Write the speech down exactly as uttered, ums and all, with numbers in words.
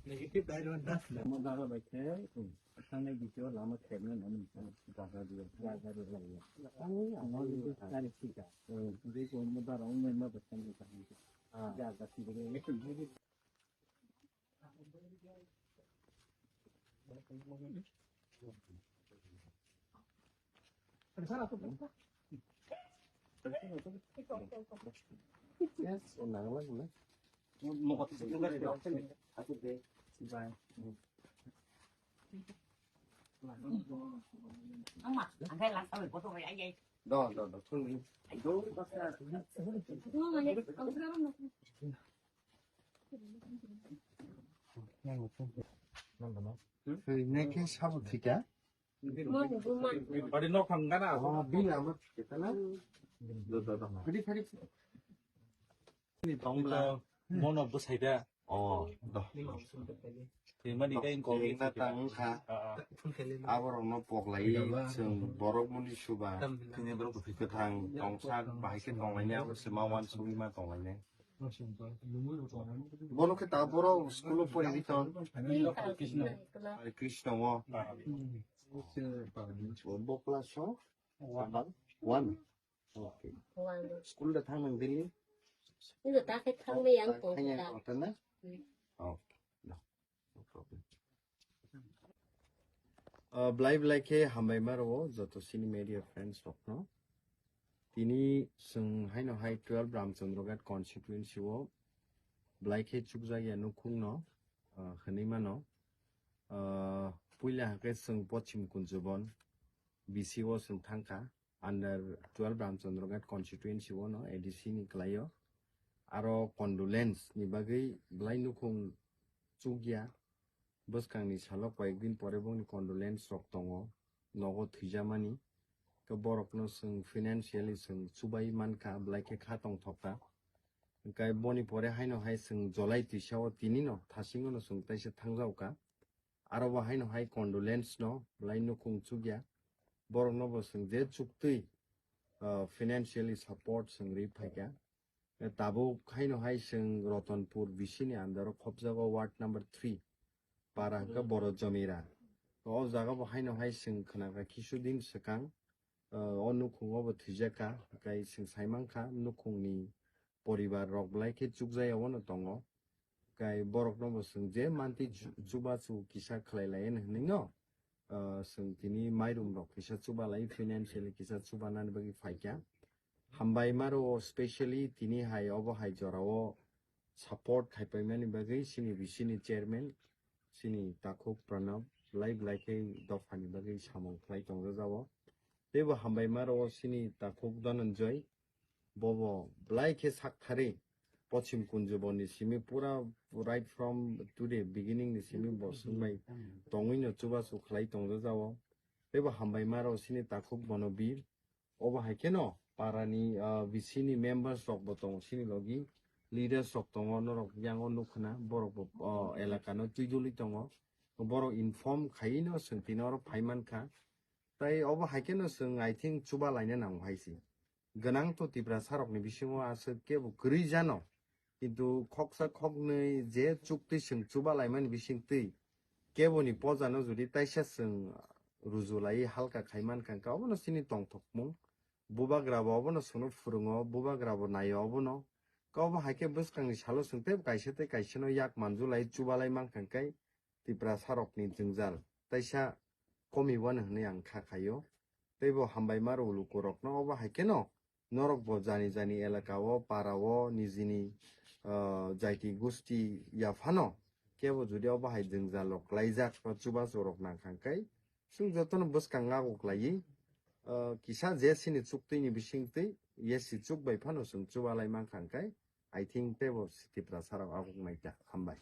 Negative dai ron das le. Mo daro bai khe, hmm, thang nai video lama khe na na ni. Jaga dia, jaga dia lagi. Ani ano ni kari sika. Hmm, dia ko mo daro mo ma ba thang ni. Ah, jaga sika. Neke sabu thika. Bari nok hangana. Oh, bini amo thika na. Do, do, do. Phadi, phadi. Ni tongla. Mono bwsai da. Oh, do. Twi mani kai ko. Twi na tang kha. Ah, ah. Aborok no poklai chwng borok muni suba. Tini borok kwthang tongsa bahai khe tonglaini abo se ma wan sugwi ma tonglaini. Bono khe ta borok school o pori di ton. Hare Krishna o. Bo class o? One. Okay. School da thang nang daily? Ino ta khe thang me yang tong ta. Thang yang tong ta na? Hmm. Oh, no. No problem. Uh, belai belai khe hambai ma rwo joto sini media friends rok no. Tini chwng haino hai twelve Ramchandra Ghat constituency o belai khe chukjak ya nukhung no, uh, hwnwi mano. Uh, puila hakhe chwng Pochim Kunjubon B C o chwng thangkha. Under twelve Ramchandra Ghat constituency o no A D C ni kwlaio. Aro condolence ni bagwi belai nukhung chukya. Bwskangni salo koyekdin pore bongni condolence rok tongo, nogo thwijamani. Khe borokno chwng financially chwng chubai mankha, belai khe kha tongthokha. Hwnkhe boni pore haino hai chwng July twisa o tini no thasingo no chwng taisa thangjaokha. Aro bo haino hai condolence no belai nukhung chukya. Borokno bo chwng je chuktwi, uh, financially support chwng ri phaikha. Tabuk haino hai chwng Ratanpur B C ni under o khopjago ward number three para hwnkhe Boro Jomira. O jaga bo haino hai chwng khwnakha kisu din swkang, uh, o nukhungo bo thwijakha, hwnkhe chwng saimankha nukhungni poribar rok belai khe chukjaya o no tongo. Kai borok no bo chwng je manti chu-, chubachu kisa khlai lai hwnwi no, ah, chwng tini mairum rok kisa chuba lai, financially kisa chuba nani bagwi phaikha. Hambai maro specially tini hai obo hai jora o support khai paimani bagwi chini B C ni chairman chini takhuk Pranab belai belai khe dopha ni bagwi samung khlai tongjak jabo. Teibo hambai maro chini takhuk Dhananjoy, bobo belai khe sak thari Pochim Kunjubon ni simi pura right from today beginning ni simi bo swngbai tongwi no chubachu khlai tongjak jao. Teibo hambai maro chini takhuk bono bir. Obo hai kheno para ni, ah, B C ni members rok bo tongo chini logi, leaders rok tongo, norok yango nukkhna borok bo, ah, elaka no twidulwi tongo. Borok inform khai no chwng tini oro phai mankha. Tai obo hai kheno chwng, I think, chuba laina nango hai se. Gwnang to Tiprasa rokni bisingo aswk kebo kwrwi jano. Kintu khoksa khoknwi je chuktwi chwng chuba laimani bisingtwi keboni pojano jodi taisa chwng ruju laiwi halka khai mankha, hwnkhe obono chini tongthokmung. Bubagra bo obono chwngno phwrwngo, bubagra bo naio obono. Khe obo hai khe bwskangni salo chwng teibo kaisa tei kaisano yak manjulai chubalai mankha, hwnkhe Tiprasa rokni jwngjal taisa komi wano hwnwi ang kha khaio. Teibo hambai maro lukurokno obo hai kheno norok bo jani jani elaka o, para o, nijini, ah, jaiti gusti yaphano kebo jodi obo hai jwngjal rok klaijak ba chubachu rok nangkha khe chwng jotono bwskang ngago klaiwi, ah, kisa je chini chuktwi ni bisingtwi yesi chuk bai phano chwng chubalai mankha khe I think teibo Tiprasa rok aguk naikha. Hambai.